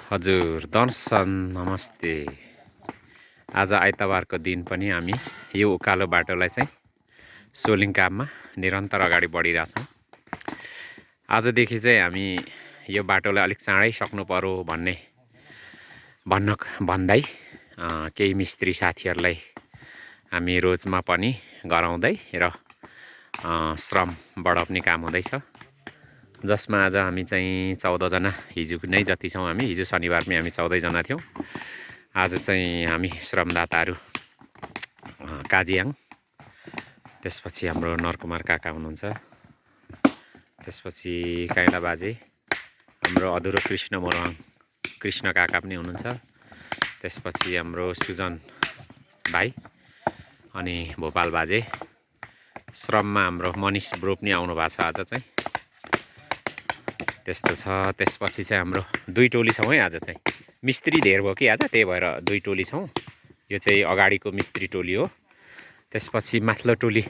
हजुर दर्शन नमस्ते। आज आइतबारको दिन पनि हामी यो उकालो बाटोलाई चाहिँ सोलिङ काममा निरन्तर अगाडि बढिरहेछौँ। आजदेखि चाहिँ हामी यो बाटोलाई अलिक चाँडै सक्नु पर्यो भन्दै केही मिस्त्री साथीहरूलाई हामी रोजमा पनि गराउँदै र श्रम बढाउने काम हुँदैछ, जसमा आज हामी चाहिँ 14 जना हिजो नै जति छौँ। हामी हिजो शनिबारमै हामी 14 जना थियौँ। आज चाहिँ हामी श्रमदाताहरू काजियाङ, त्यसपछि हाम्रो नरकुमार काका हुनुहुन्छ, त्यसपछि काइँडा बाजे, हाम्रो अधुरो कृष्ण मोरङ कृष्ण काका पनि हुनुहुन्छ, त्यसपछि हाम्रो सुजन भाइ अनि भोपाल बाजे, श्रममा हाम्रो मनिष ब्रो पनि आउनु भएको छ आज चाहिँ। त्यस्तो छ। त्यसपछि चाहिँ हाम्रो 2 टोली छौँ है। आज चाहिँ मिस्त्री धेर भयो कि आज, त्यही भएर 2 टोली छौँ। यो चाहिँ अगाडिको मिस्त्री टोली हो। त्यसपछि माथिल्लो टोली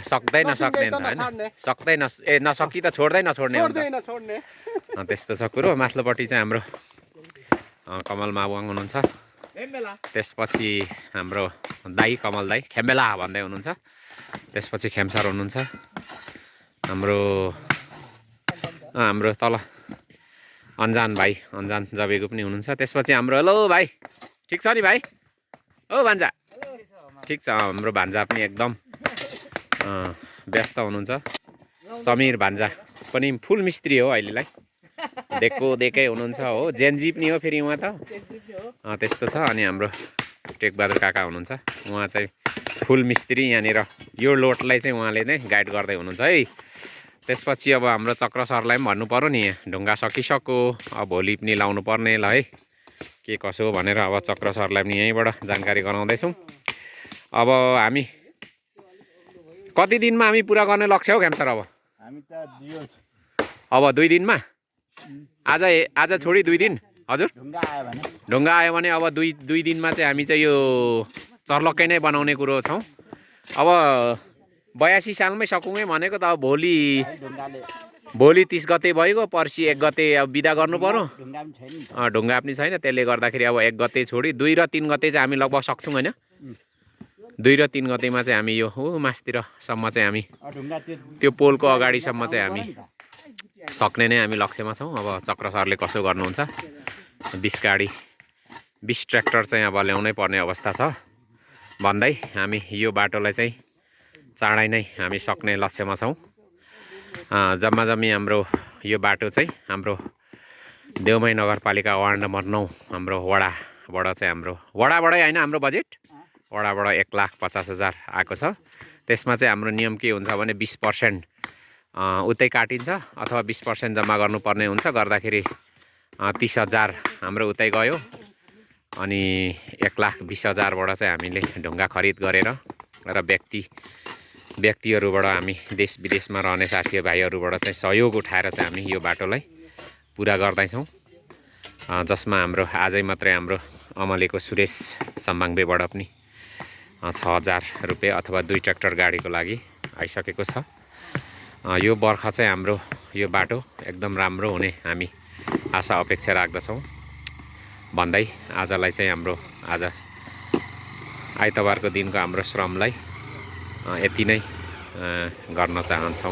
सक्दैन नसकी त छोड्दै नछोड्ने हो। त्यस्तो छ कुरो। माथिल्लोपट्टि चाहिँ हाम्रो कमल माबुवाङ हुनुहुन्छ, त्यसपछि हाम्रो दाई कमल दाई खेम्बेला भन्दै हुनुहुन्छ, त्यसपछि खेमसार हुनुहुन्छ, हाम्रो तल अन्जान भाइ अन्जान जबेको पनि हुनुहुन्छ, त्यसपछि हाम्रो हेलो भाइ ठिक छ नि भाइ, ओ भान्जा ठिक छ। हाम्रो भान्जा पनि एकदम व्यस्त हुनुहुन्छ। समीर भान्जा पनि फुल मिस्त्री हो अहिलेलाई, देकै हुनुहुन्छ हो। जेनजी पनि हो फेरि उहाँ त, त्यस्तो छ। अनि हाम्रो टेकबहादुर काका हुनुहुन्छ, उहाँ चाहिँ फुल मिस्त्री यहाँनिर। यो लोडलाई चाहिँ उहाँले नै गाइड गर्दै हुनुहुन्छ है। त्यसपछि अब हाम्रो चक्र सरलाई पनि भन्नु पर्यो नि, ढुङ्गा सकिसक्यो, अब भोलि पनि लाउनु पर्ने ल है, के कसो भनेर अब चक्र सरलाई पनि यहीँबाट जानकारी गराउँदैछौँ। अब हामी कति दिनमा हामी पुरा गर्ने लक्ष्य हो खेम सर? अब 2 दिनमा, आज छोडी 2 दिन। हजुर ढुङ्गा आयो भने अब 2 दिनमा चाहिँ हामी चाहिँ यो चर्लक्कै नै बनाउने कुरो छौँ। अब 82 सालमै सकौँ भनेको त अब भोलि 30 गते भइगयो, पर्सि 1 गते अब बिदा गर्नु पर्यो। ढुङ्गा पनि छैन, त्यसले गर्दाखेरि अब 1 गते छोडी 2 र 3 गते चाहिँ हामी लगभग सक्छौँ होइन। 2 र 3 गतेमा चाहिँ हामी यो मासतिरसम्म चाहिँ हामी त्यो पोलको अगाडिसम्म चाहिँ हामी सक्ने नै हामी लक्ष्यमा छौँ। अब चक्र सरले कसो गर्नुहुन्छ, 20 गाडी 20 ट्र्याक्टर चाहिँ अब ल्याउनै पर्ने अवस्था छ भन्दै हामी यो बाटोलाई चाहिँ चाँडै नै हामी सक्ने लक्ष्यमा छौँ। जम्मा जम्मी हाम्रो यो बाटो चाहिँ हाम्रो देउमाई नगरपालिका वार्ड नम्बर 9 हाम्रो वडाबाट चाहिँ हाम्रो वडाबाटै होइन, हाम्रो बजेट वडाबाट 1,50,000 आएको छ। त्यसमा चाहिँ हाम्रो नियम के हुन्छ भने 20% उतै काटिन्छ अथवा 20% जम्मा गर्नुपर्ने हुन्छ। गर्दाखेरि 30,000 हाम्रो उतै गयो। अनि 1,20,000बाट चाहिँ हामीले ढुङ्गा खरिद गरेर र व्यक्तिहरूबाट हामी देश विदेशमा रहने साथीभाइहरूबाट चाहिँ सहयोग उठाएर चाहिँ हामी यो बाटोलाई पुरा गर्दैछौँ। जसमा हाम्रो आजै मात्रै हाम्रो अमलेको सुरेश सम्बाङबेबाट पनि 6,000 रुपियाँ अथवा 2 ट्र्याक्टर गाडीको लागि आइसकेको छ। यो बर्खा चाहिँ हाम्रो यो बाटो एकदम राम्रो हुने हामी आशा अपेक्षा राख्दछौँ भन्दै आजलाई चाहिँ हाम्रो आज आइतबारको दिनको हाम्रो श्रमलाई यति नै गर्न चाहन्छौँ।